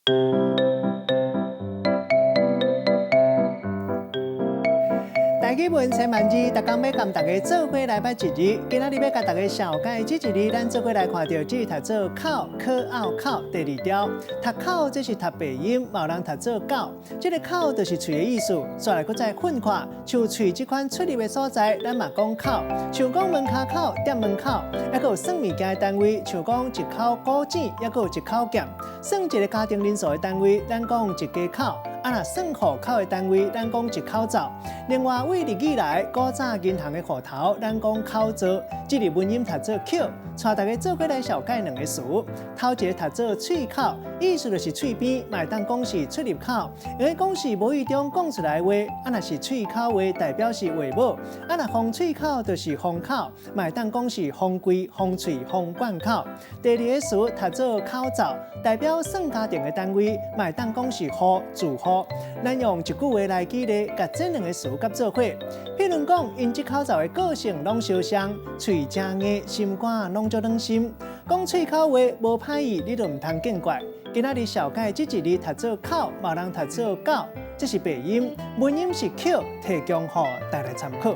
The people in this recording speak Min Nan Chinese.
台語文千萬字，逐工欲共大家做伙來捌一字。今仔日欲共大家紹介這一字，咱做伙來看著這讀做口，可拗口第二條。讀口這是讀白音，嘛有人讀做狗。這个口就是喙的意思。煞來閣再分看，像喙這款出入的所在，咱嘛講口。像講門跤口、店門口，抑閣有算物件的單位，像講一口古井，抑閣有一口劍。算一个家庭人數的單位，咱講一家口。啊，若算戶口的單位，咱講一口灶。另外，對日語來，古早銀行的戶頭，咱講口座，這字文音讀做口。帶大家做伙來紹介兩个詞，頭一个讀做喙口，意思就是喙邊，嘛會當講是出入口。因為講是無意中講出來的話，啊若是喙口話，代表是話母。啊若封喙口就是封口，嘛會當講是封櫃、封喙、封罐口。第二个詞讀做口灶，代表算家庭的單位，嘛會當講是戶、住戶。咱用一句話來舉例，共這兩个詞結做伙。譬如講，𪜶這口灶的個性攏相像，喙誠硬，心肝攏足軟心。講喙口話無歹意，你就毋通見怪。今仔日紹介這一字讀做口，嘛有人讀做狗，這是白音，文音是口，提供予大家參考。